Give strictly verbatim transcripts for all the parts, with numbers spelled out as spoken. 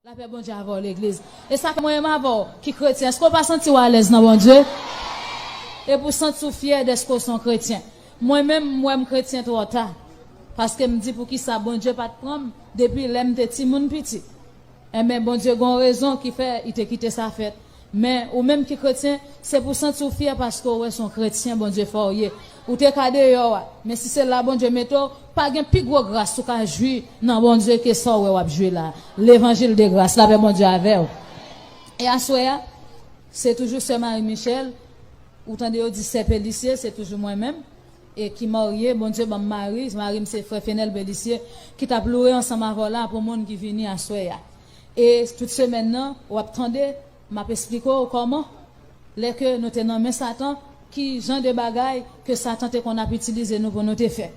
Lapè Bondye avè w, legliz. E sa fè mwen menm avè w ki kretyen, èske w pa santi w alèz nan Bondye? E pou w santi w fyè dèske w se yon kretyen. Mwen menm, m wè m kretyen twò ta. Paske m di, poukisa Bondye pa t pran m depi lè m te timoun piti? Enben, Bondye gen yon rezon ki fè li te kite sa fèt. Men, ou menm ki kretyen, se pou w santi w fyè paske w wè se yon kretyen Bondye fè w ye. Ou te ka deyò a, men si se la Bondye mete w, pa gen pi gwo gras ou ka jwi nan Bondye ke sa w wè w ap jwi la. Levanjil de gras, lapè Bondye avè w. E aswè a, se toujou sè Marie Michel, ou tande yo di sè Pélissier, se toujou mwen menm, e ki marye, Bondye ban m mari, mari m se frè Fenel Pélissier, ki t ap loure ansanm avè w la pou moun ki vini aswè a. E tout semèn nan, w ap tande, m ap esplike w kòman, lè ke nou te nan men Satan, ki jan de bagay ke Satan te konn ap itilize nou pou nou te fè.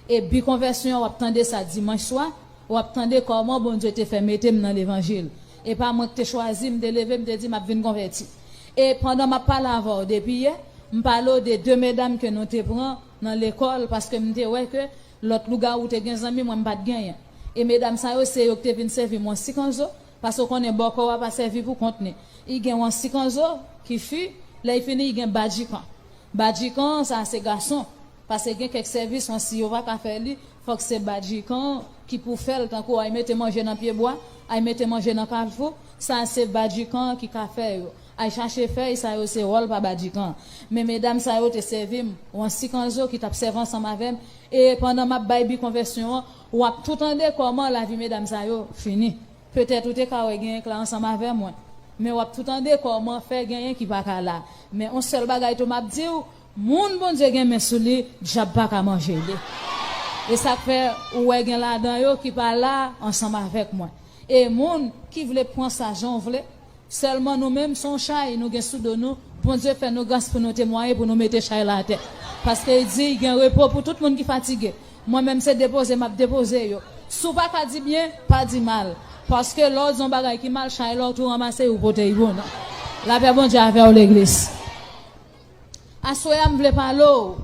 E bi konvèsyon an, w ap tande sa dimanch swa, w ap tande kòman Bondye te fè mete m nan levanjil. E pa mwen ki te chwazi, m te leve, m te di, "M ap vin konvèti." E pandan m ap pale avè w depi yè, m pale w de de medam ke nou te pran nan lekòl, paske m te wè ke lòt lougawou te gen zanmi, mwen m pa t genyen. E medam sa yo, se yo ki te vin sèvi m yon sikanzo, paske w konnen bòkò a pa sèvi pou kont li. Li gen yon sikanzo ki fi, lè li fini, li gen badjikan. Badjikan, sa se gason. Paske gen kèk sèvis, yon si yo pa ka fè li, fòk se badjikan ki pou fè l, tankou ay mete manje nan pye bwa, ay mete manje nan kafou, sa se badjikan ki ka fè yo. Ay chache fèy, sa yo se wòl pa badjikan. Men medam sa yo te sèvi m, yon sikanzo ki t ap sèvi ansanm avè m, e pandan m ap bay bi konvèsyon an, w ap tou tande kòman lavi medam sa yo fini. Petèt ou te ka wè genyen k la ansanm avè mwen, men w ap tou tande kòman fè genyen ki pa ka la. Men yon sèl bagay tou m ap di w, moun Bondye gen men sou li, dyab pa ka manje li. E sa k fè ou wè gen ladan yo ki pa la ansanm avèk mwen. E moun ki vle pran sa jan w vle, sèlman nou menm se yon chay nou gen sou do nou, Bondye fè nou gras pou nou temwaye, pou nou mete chay la atè. Paske li di, gen repo pou tout moun ki fatige. Mwen menm se depoze m ap depoze yo. Si w pa ka di byen, pa di mal. Paske lè w di yon bagay ki mal, chay la w tou ranmase, ou pote l pou nou. Lapè Bondye avè w, legliz. Aswè a, m vle pale w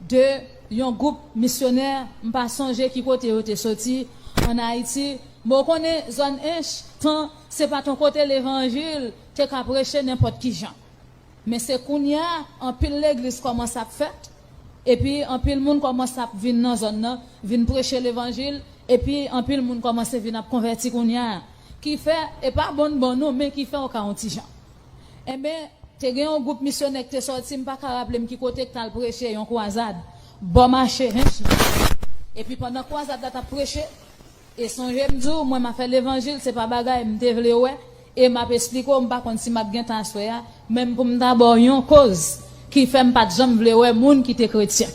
de yon gwoup misyonè, m pa sonje ki kote yo te soti, ann Ayiti. Men w konnen, zòn Ench, tan, se pa t yon kote levanjil te ka preche nenpòt ki jan. Men se kounye a, anpil legliz kòmanse ap fèt, epi anpil moun kòmanse ap vin nan zòn nan, vin preche levanjil, epi anpil moun kòmanse vin ap konvèti kounye a. Ki fè, e pa bon bon non, men ki fè w ka yon ti jan. Enben, te gen yon gwoup misyonè ki te sòti, m pa ka raple m ki kote, ki t al preche yon kwazad, bò mache Ench la. Epi pandan kwazad la t ap preche, e sonje m di w, mwen m ap fè levanjil, se pa bagay m te vle wè, e m ap esplike w, m pa konn si m ap gen tan aswè a, menm pou m ta ba w yon koz ki fè m pa t janm vle wè moun ki te kretyen.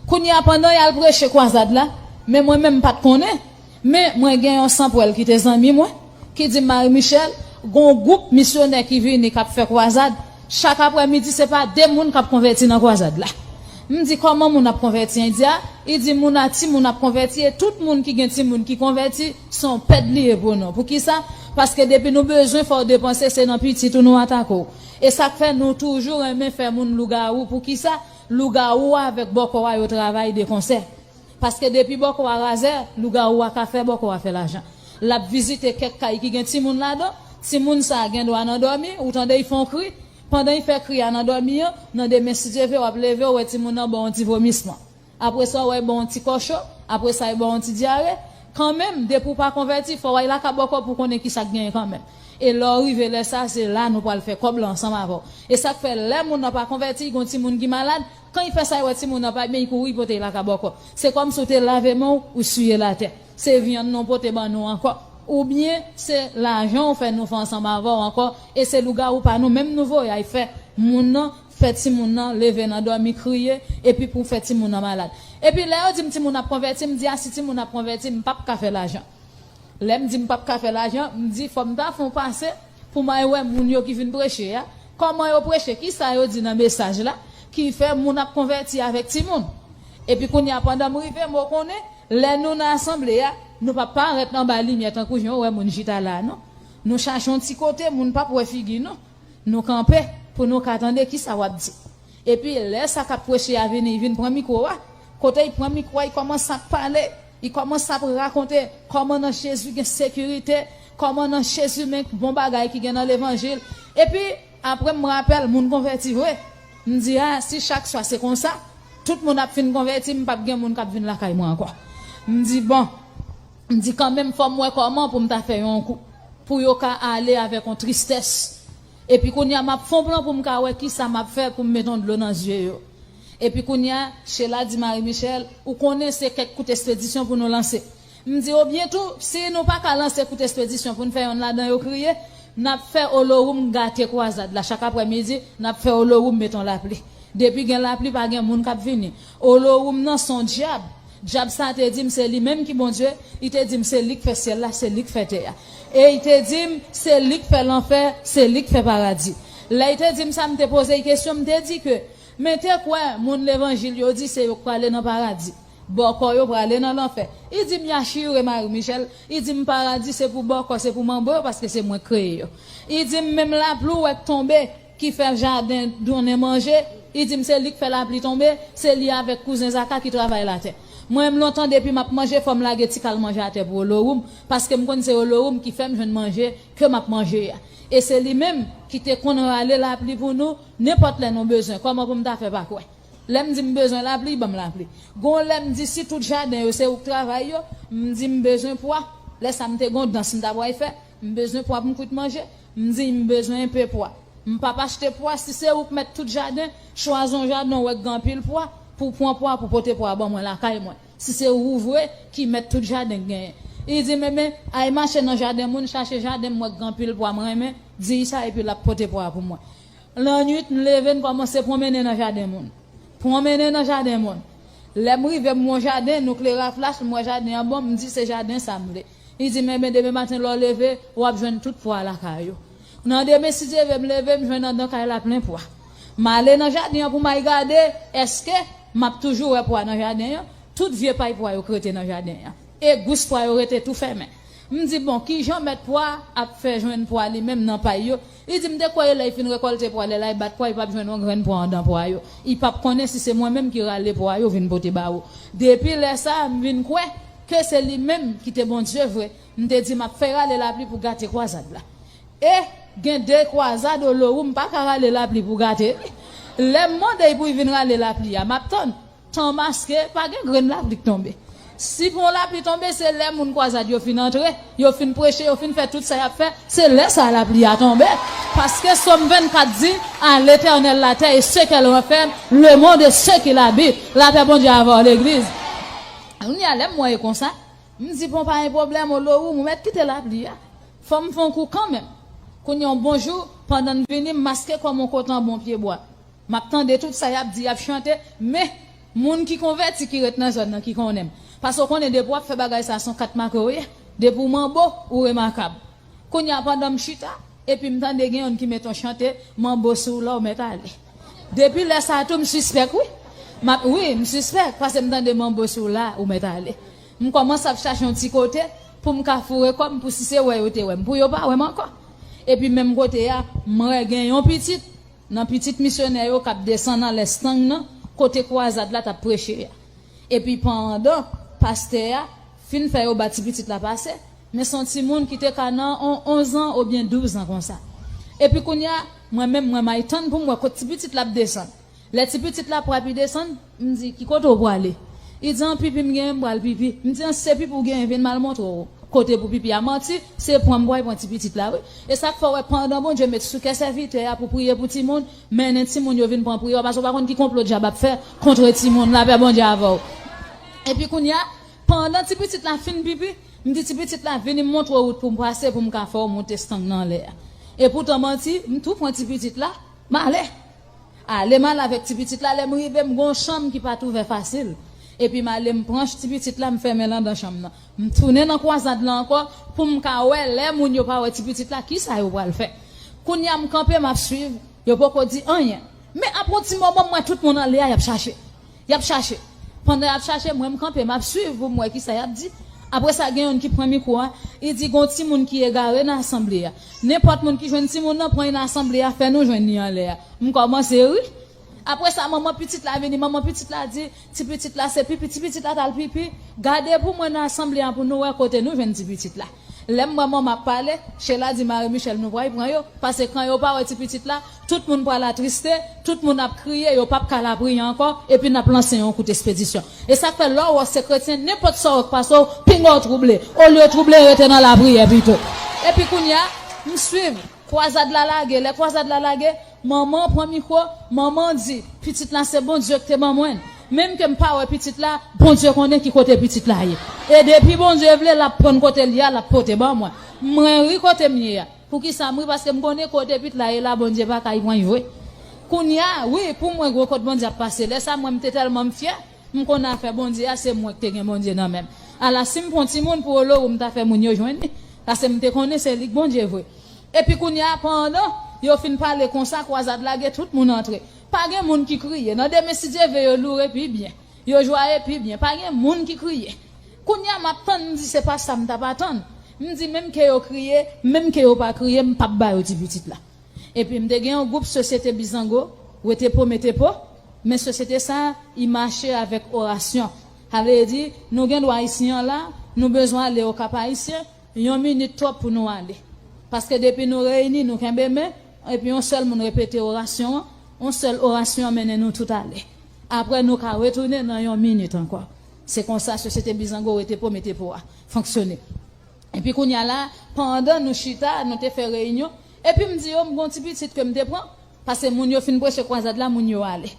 Kounye a, pandan y al preche kwazad la, men mwen menm m pa t konnen, men mwen gen yon sanpwèl ki te zanmi mwen, ki di m, Marie Michel, gen yon gwoup misyonè ki vini k ap fè kwazad, chak aprèmidi se pa de moun k ap konvèti nan kwazad la. M di, kòman moun ap konvèti, Endya? Li di, moun a timoun ap konvèti, e tout moun ki gen timoun ki konvèti, se yon pèd li ye pou nou. Poukisa? Paske depi nou bezwen fè w depanse, se nan pitit ou nou atake w. E sa k fè nou toujou renmen fè moun lougawou. Poukisa? Lougawou a avèk bòkò a yo travay de konsè. Paske depi bòkò a razè, lougawou a ka fè bòkò a fè lajan. L ap vizite kèk kay ki gen timoun ladan, timoun sa a gen dwa nan dòmi, ou tande l fè yon kri. Pandan l fè kri a nan dòmi an, nan demen si Dye vle w ap leve, w wè timoun nan ba w yon ti vomisman. Apre sa, w wè l ba w yon ti kòcho, apre sa, l ba w yon ti dyare. Kanmenm, depi w pa konvèti, fò w al lakay bòkò pou w konnen kisa k genyen kanmenm. E lè w rive lè sa, se la nou pral fè kòb la ansanm avè w. E sa k fè, lè moun nan pa konvèti, gen yon timoun ki malad, kan l fè sa, l wè timoun nan pa byen, l kouri, l pote l lakay bòkò. Se kòmsi w te lave men w, ou siye l atè. Se vyann nou pote ban nou ankò. Oubyen, se lajan w fè nou fè ansanm avè w ankò. E se lougawou pa nou menm nou voye al fè moun nan, fè timoun nan leve nan dòmi kriye, epi pou fè timoun nan malad. Epi lè yo di m timoun ap konvèti, m di, a, si timoun ap konvèti, m p ap ka fè lajan. Lè m di m p ap ka fè lajan, m di fò m ta fè yon pase pou m al wè moun yo ki vin preche a, kòman yo preche, kisa yo di nan mesaj la, ki fè moun ap konvèti avèk timoun. Epi kounye a, pandan m rive, m konnen, lè nou nan asanble a, nou p ap parèt anba limyè tankou jan w wè moun chita la a, non. Nou chache yon ti kote, moun p ap wè figi nou. Nou kanpe pou nou ka tande kisa w ap di. Epi lè sa k ap preche a vini, li vin pran mikwo a. Kote li pran mikwo a, li kòmanse ap pale, li kòmanse ap rakonte kòman nan Jezi gen sekirite, Kòman nan Jezi, men bon bagay ki gen nan levanjil. Epi, apre m rapèl, moun konvèti vre. M di, a, si chak swa se konsa, tout moun ap fin konvèti, m p ap gen moun k ap vin lakay mwen ankò. M di, bon, m di kanmenm, fò m wè kòman pou m ta fè yon kou. Pou yo ka ale avèk yon tristès. Epi kounye a, m ap fè yon plan pou m ka wè kisa m ap fè pou m mete yon dlo nan zye yo. Epi kounye a, Sheila di Marie Michel, ou konnen se kèk kout espedisyon pou nou lanse. M di, obyen tou, si nou pa ka lanse kout espedisyon pou n fè yonn ladan yo kriye, n ap fè Olowoum gate kwazad la. Chak aprèmidi, n ap fè Olowoum met yon lapli. Depi gen lapli, pa gen moun k ap vini. Olowoum nan se yon dyab. Dyab sa te di m se li menm ki Bondye, li te di m se li k fè syèl la, se li k fè tè a. E li te di m se li k fè lanfè, se li k fè paradi. Lè li te di m sa, m te poze l kesyon, m te di ke, men te kwè moun levanjil yo di se yo k prale nan paradi. Bòkò yo prale nan lanfè. Li di m, yachire, Marie Michel. Li di m, paradi se pou bòkò, se pou manbo yo, paske se mwen k kreye yo. Li di m, menm lapli w wè k tonbe, ki fè jaden donnen manje, li di m se li k fè lapli tonbe, se li avèk kouzen Zaka ki travay latè. Mwen menm lontan depi m ap manje, fò m lage ti kal manje atè pou Olowoum, paske m konn se Olowoum ki fè m jwenn manje ke m ap manje a. E se li menm ki te konn rale lapli pou nou, nenpòt lè nou bezwen. Kòman pou m ta fè pa kwè? Lè m di m bezwen lapli, li ban m lapli. Gon lè m di si tout jaden yo se ou k travay yo, m di m bezwen pwa. Lè sa m te gon dans m t ap pral fè, m bezwen pwa pou m kwit manje, m di m bezwen enpe pwa. M p ap achte pwa, si se ou k mèt tout jaden, chwazi yon jaden w wè k gen anpil pwa, pou w pran pwa, pou pote pwa ban mwen lakay mwen. Si se ou vre ki mèt tout jaden k genyen. Li di m, enben, al mache nan jaden moun, chache jaden m wè k gen anpil pwa m renmen, di sa epi l ap pote pwa pou mwen. Lannwit, m leve, m kòmanse pwonmennen nan jaden moun. Pwonmennen nan jaden moun. Lè m rive, m wè yon jaden, nou klere a flach, m wè jaden an bon, m di se jaden sa m vle. Li di m, enben, demen maten lè w leve, w ap jwenn tout pwa lakay ou. Nan demen, si Dye vle, m leve, m jwenn anndan kay la plen pwa. M ale nan jaden an pou m al gade, èske m ap toujou wè pwa nan jaden an? Tout vye pay pwa yo k rete nan jaden an. E gous pwa yo rete tou fèmen. M di, bon, kijan mèt pwa ap fè jwenn pwa li menm nan pay yo? Li di m te kwè lè l fin rekòlte pwa, lè l al bat pwa, li p ap jwenn yon grenn pwa anndan pwa yo. Li p ap konnen si se mwen menm ki rale pwa yo vin pote ba ou. Depi lè sa a, m vin kwè ke se li menm ki te Bondye vre. M te di m ap fè rale lapli pou gate kwazad la. E gen de kwazad Olowoum pa ka rale lapli pou gate li. Lè m mande l pou l vin rale lapli a, m ap tann. Tan maske, pa gen grenn lapli k tonbe. Si pou yon lapli tonbe, se lè moun kwazad yo fin antre, yo fin preche, yo fin fè tout sa y ap fè, se lè sa a lapli a tonbe. Paske Sòm vennkat di, à l'Éternel la terre et ce qu'elle renferme, le monde et ceux qui l'habitent. Lapè Bondye avè w, legliz. Kounye a, lè m wè e konsa, m di, bon, pa gen pwoblèm, Olowoum, ou mèt kite lapli a. Fò m fè yon kou kanmenm. Kounye a, yon bon jou, pandan n vini, m maske kò m yon kote anba yon pyebwa. M ap tande tout sa y ap di, y ap chante, men moun ki konvèti ki ret nan zòn nan ki konnen m. Paske w konnen depi w ap fè bagay sa, se yon kat make w ye. Depi w manbo, ou remakab. Kounye a, pandan m chita, epi m tande gen youn ki met yon chante, manbo si w la, ou mèt ale. Depi lè sa a tou, m sispèk, wi. M ap, wi, m sispèk, paske m tande manbo si w la, ou mèt ale. M kòmanse ap chache yon ti kote pou m ka foure kò m, pou si se wè yo te wè m, pou yo pa wè m ankò. Epi menm kote a, m wè gen yon pitit nan pitit misyonè yo k ap desann anlè Estang nan, kote kwazad la t ap preche a. Epi pandan pastè a fin fè yo ba ti pitit la pase, men se yon timoun ki te ka nan on onz an oubyen douz an konsa. Epi kounye a, mwen menm, mwen m al tann pou m wè kot ti pitit la ap desann. Lè ti pitit la pran pou l desann, m di, ki kote w prale? Li di, an pipi m genyen, m pral pipi. M di, an se pipi w genyen, vin m al montre w kote pou pipi a. Manti, se pran m pral pran ti pitit la, wi. E sa k fè w wè pandan Bondye met sou kè sèvitè a pou priye pou timoun, mennen timoun yo vin pran priyè, paske w pa konn ki konplo dyab ap fè kont timoun. Lapè Bondye avè w. Epi kounye a, pandan ti pitit la fin pipi, m di ti pitit la, vini m montre w wout pou m pase, pou m ka fè w monte Estang nan anlè a. Epoutan manti, m tou pran ti pitit la, m ale. Ale m ale avèk ti pitit la, lè m rive, m gen yon chanm ki pa t ouvè fasil. Epi m ale, m pran ti pitit la, m fèmen l anndan chanm nan. M tounen nan kwazad la ankò pou m ka wè lè moun yo pa wè ti pitit la, kisa yo pral fè. Kounye a, m kanpe, m ap swiv, yo poko di anyen. Men apre yon ti moman, m wè tout moun anlè a, y ap chache. Y ap chache. Pandan y ap chache, mwen, m kanpe, m ap swiv pou m wè kisa y ap di. Apre sa, gen youn ki pran mikwo a, li di, gen yon timoun ki egare nan asanble a. Nenpòt moun ki jwenn timoun nan, pran li nan asanble a, fè nou jwenn li anlè a. M kòmanse ri. Apre sa, manman pitit la vini, manman pitit la di, ti pitit la se pipi, ti pitit la t al pipi. Gade pou mwen nan asanble a pou nou wè kote nou jwenn ti pitit la. Lè m wè manman ap pale, Sheila di Marie Michelle nou pral pran yo, paske kan yo pa wè ti pitit la, tout moun pral atriste, tout moun ap kriye, yo p ap ka lapriyè ankò, epi n ap lanse yon kout espedisyon. E sa k fè lè w wè se kretyen, nenpòt sa w wè k pase w, pinga w twouble. Olye w twouble, rete nan lapriyè pito. Epi kounye a, m swiv, kwazad la lage, lè kwazad la lage, manman pran mikwo, manman di, pitit la se Bondye ki te ban mwen l. Menm ke m pa wè pitit la, Bondye konnen ki kote pitit la ye. E depi Bondye vle, l ap pran kote l ye a, l ap pote ban mwen. Mwen ri kote m ye a. Poukisa m ri? Paske m konnen kote pitit la ye la, Bondye pa ka pran l vre. Kounye a, wi, pou mwen, gwo kot Bondye ap pase. Lè sa, mwen, m te tèlman m fyè, m konnen afè Bondye a, se mwen ki te gen Bondye nan men m. Ala, si m pran timoun pou Olowo, m ta fè moun yo jwenn li. Paske m te konnen se li k Bondye vre. Epi kounye a, pandan yo fin pale konsa, kwazad lage, tout moun antre. Pa gen moun ki kriye. Nan demen, si Dye vle, yo loure pi byen. Yo jwaye pi byen. Pa gen moun ki kriye. Kounye a, m ap tann, m di, se pa sa m t ap atann. M di, menm ke yo kriye, menm ke yo pa kriye, m p ap ba yo ti pitit la. Epi m te gen yon gwoup Sosyete Bizango, Wete Po Mete Po, men sosyete sa a, i mache avèk orasyon. Sa vle di, nou gen dwa isi an la, nou bezwen ale Okap Ayisyen, yon minit twòp pou nou ale. Paske depi nou reyini, nou kenbe men, epi yon sèl moun repete orasyon an, yon sèl orasyon an mennen nou tout ale. Apre, nou ka retounen nan yon minit ankò. Se konsa Sosyete Bizango Wete Po Mete Po a fonksyone. Epi kounye a la, pandan nou chita, nou te fè reyinyon. Epi m di yo, m gon ti pitit ke m te pran. Paske moun yo fin preche kwazad la, moun yo ale.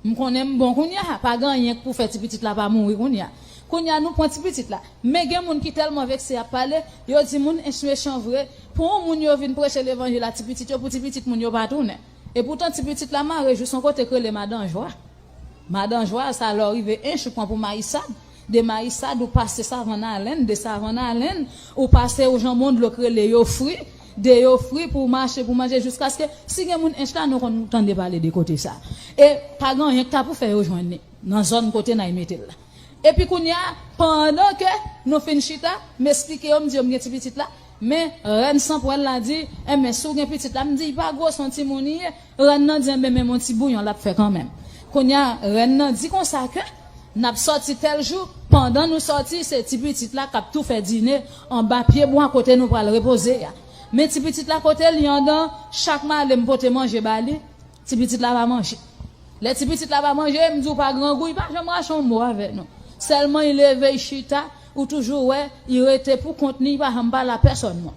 M konnen m bon kounye a, pa gen anyen k pou fè ti pitit la pa mouri kounye a. Kounye a, nou pran ti pitit la. Men gen moun ki tèlman vekse y ap pale, yo di moun ench mechan vre. Pou yon moun yo vin preche levanjil a ti pitit yo, pou ti pitit moun yo pa tounen. E poutan ti pitit la mare jis yon kote k rele Madanjwa. Madanjwa, sa lè w rive ench, ou pran pou Mayisad. De Mayisad, ou pase Savann Alèn, de Savann Alèn, ou pase ou janbon dlo k rele Yofri, de Yofri pou w mache, pou w manje, jiskaske, si gen moun ench la, nou konn tande pale de kote sa. E pa gen anyen k ta pou fè yo jwenn li, nan zòn kote n ay mete l la. Epi kounye a, pandan ke nou fin chita, m esplike yo, m di yo m gen ti pitit la, men rèn Sanpwèl la di, enben, si w gen pitit la, m di, li pa gwo, se yon timoun li ye. Rèn nan di, enben, menm yon ti bouyon l ap fè kanmenm. Kounye a, rèn nan di konsa ke n ap sòti tèl jou, pandan nou sòti, se ti pitit la k ap tou fè dine anba pye bwa kote nou pral repoze a. Men ti pitit la kote l ye anndan, chak m ale m pote manje ba li, ti pitit la pa manje. Lè ti pitit la pa manje, m di w pa grangou, li pa janm rache yon mo avè nou. Sèlman li leve, li chita, ou toujou wè, li rete pou kont li, li pa janm pale a pèsòn non.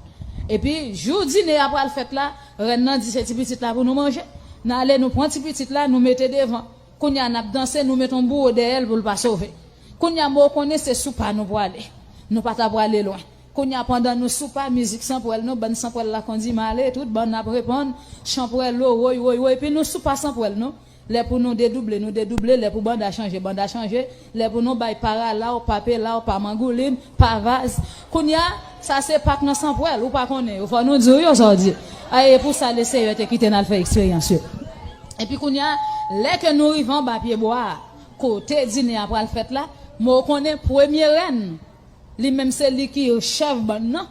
Epi, jou dine a pral fèt la, rèn nan di se ti pitit la pou nou manje. N ale, nou pran ti pitit la, nou mete devan. Kounye a, n ap danse, nou met yon bouwo dèyè l pou l pa sove. Kounye a, men w konnen se sou pa nou pwale. Nou pa ta pwale lwen. Kounye a, pandan nou sou pa, mizik Sanpwèl nou, bann Sanpwèl la kondi m ale, tout bann ap reponn, Chanpwèlo, woy, woy, woy, epi nou sou pa Sanpwèl nou. Lè pou nou dedouble, nou dedouble, lè pou banda chanje, banda chanje, lè pou nou bay pa rala w, pa pela w, pa mangoulin, pa vaz. Kounye a, sa se Pak nan Sanpwèl, ou pa konnen yo, fò nou di w yo sa w di. A, e pou sa Lesenyè te kite n al fè eksperyans yo. Epi kounye a, lè ke nou rive anba pye bwa a, kote dine a pral fèt la, men w konnen premye rèn, li menm se li ki chèf bann nan.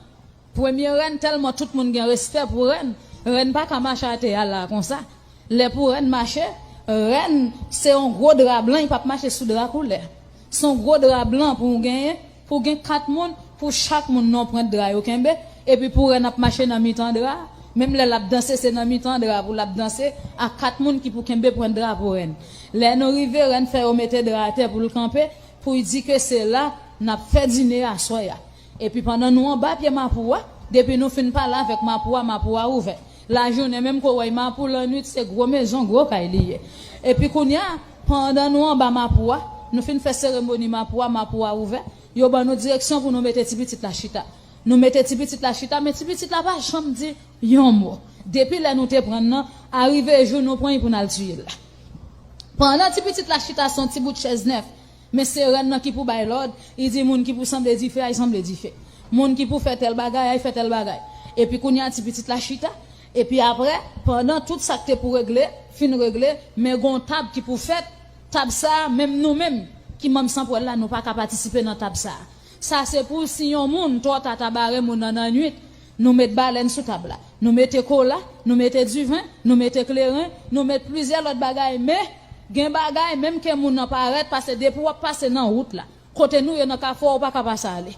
Premye rèn, tèlman tout moun gen respè pou rèn, rèn pa ka mache atè a la konsa. Lè pou rèn mache, rèn se yon gwo dra blan, li p ap mache sou dra koulè. Se yon gwo dra blan pou w genyen, pou w gen kat moun, pou chak moun nan yon pwent dra yo kenbe, epi pou rèn ap mache nan mitan dra a, menm lè l ap danse, se nan mitan dra a pou l ap danse, a kat moun ki pou kenbe pwent dra pou rèn. Lè nou rive, rèn fè yo mete dra atè pou l kanpe, pou l di ke se la n ap fè dine aswè a. Epi pandan nou anba pye mapou a, depi nou fin pale avèk mapou a, mapou a ouvè. Lajounen menm ke w wè mapou, lannwit se gwo mezon, gwo kay li ye. Epi kounye a, pandan nou anba mapou a, nou fin fè seremoni mapou a, mapou a ouvè, yo ban nou direksyon pou nou mete ti pitit la chita. Nou mete ti pitit la chita, men ti pitit la pa janm di yon mo. Depi lè nou te pran l nan, arive jou nou pran l pou n al tiye l la. Pandan ti pitit la chita sou yon ti bout chèz nèf, men se rèn nan ki pou bay lòd, li di moun ki pou sanble dife, ay sanble dife. Moun ki pou fè tèl bagay, ay fè tèl bagay. Epi kounye a ti pitit la chita, epi apre, pandan tout sa k te pou regle, fin regle, men gon tab ki pou fèt, tab sa a, menm nou menm, ki manm Sanpwèl la, nou pa ka patisipe nan tab sa a. Sa se pou si yon moun twò ta ta bare moun nan nannuit, nou met balèn sou tab la. Nou mete kola, nou mete diven, nou mete kleren, nou met plizyè lòt bagay, men gen bagay, menm ke moun nan parèt, paske depi w ap pase nan wout la, kote nou ye nan kafou a, ou pa ka pase ale.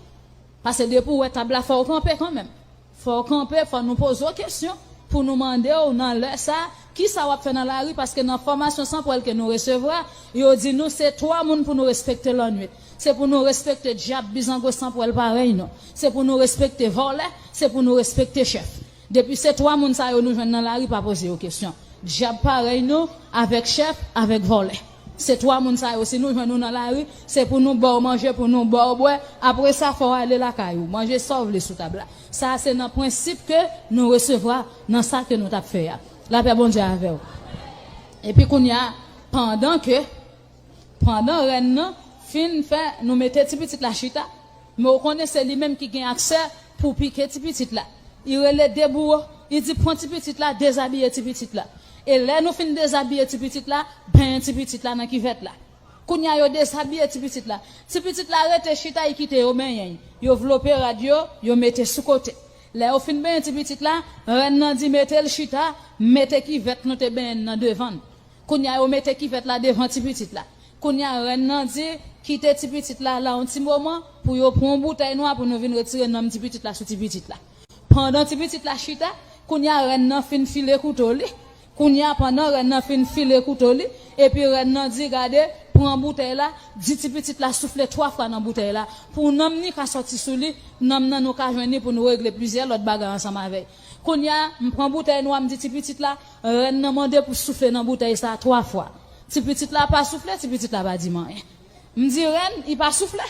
Paske depi w wè tab la, fò w kanpe kanmenm. Fò w kanpe, fò nou poze w kesyon pou nou mande w nan lè sa, kisa w ap fè nan lari, paske nan fòmasyon san pwèl ke nou resevwa, yo di nou se twa moun pou nou respekte lannwit. Se pou nou respekte dyab, bizango san pwèl parèy nou. Se pou nou respekte vòlè, se pou nou respekte chèf. Depi se twa moun sa yo nou jwenn nan lari, pa poze yo kesyon. Dyab parèy nou, avèk chèf, avèk vòlè. Se twa moun sa yo, si nou jwenn nou nan lari, se pou nou ba w manje, pou nou ba w bwè. Apre sa, fò w ale lakay ou. Manje sa w vle sou tab la. Sa a se nan prensip ke nou resevwa nan sa ke nou t ap fè a. Lapè Bondye avè w. Epi kounye a, pandan ke, pandan rèn nan fin fè nou mete ti pitit la chita, men w konnen se li menm ki gen aksè pou pike ti pitit la. Li rele de bouwo, li di pran ti pitit la, dezabiye ti pitit la. E lè nou fin dezabiye ti pitit la, benyen ti pitit la nan kivèt la. Kounye a yo dezabiye ti pitit la. Ti pitit la rete chita, li kite yo benyen. Yo vlope rad yo, yo mete sou kote. Lè yo fin benyen ti pitit la, rèn nan di mete l chita, mete kivèt nou te benyen nan devan l. Kounye a yo mete kivèt la devan ti pitit la. Kounye a rèn nan di kite ti pitit la la yon ti moman pou yo pran yon boutèy nwa pou nou vin retire nanm ti pitit la sou ti pitit la. Pandan ti pitit la chita, kounye a rèn nan fin file kouto li. Kounye a pandan rèn nan fin file kouto li, epi rèn nan di gade, pran boutèy la, di ti pitit la soufle twa fwa nan boutèy la. Pou nanm ni ka sòti sou li, nanm nan nou ka jwenn li pou nou regle plizyè lòt bagay ansanm avè l. Kounye a, m pran boutèy nwa, m di ti pitit la, rèn nan mande pou soufle nan boutèy sa a twa fwa. Ti pitit la pa soufle, ti pitit la pa di m anyen. M di rèn, li pa soufle.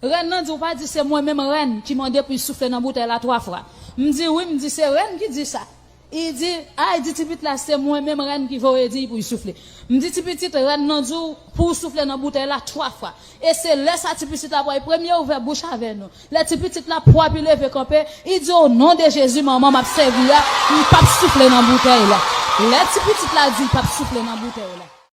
Rèn nan di ou pa di se mwen menm rèn ki mande pou l soufle nan boutèy la twa fwa. M di wi, m di se rèn ki di sa. Li di, a, li di ti pitit la se mwen menm rèn ki voye di l pou l soufle. M di ti pitit, rèn nan di w pou w soufle nan boutèy la twa fwa. E se lè sa ti pitit la pral premye ouvè bouch avè nou. Lè ti pitit la pwòp, li leve kanpe, li di o non de Jezi manman m ap sèvi a, m p ap soufle nan boutèy la. Lè ti pitit la di l p ap soufle nan boutèy la.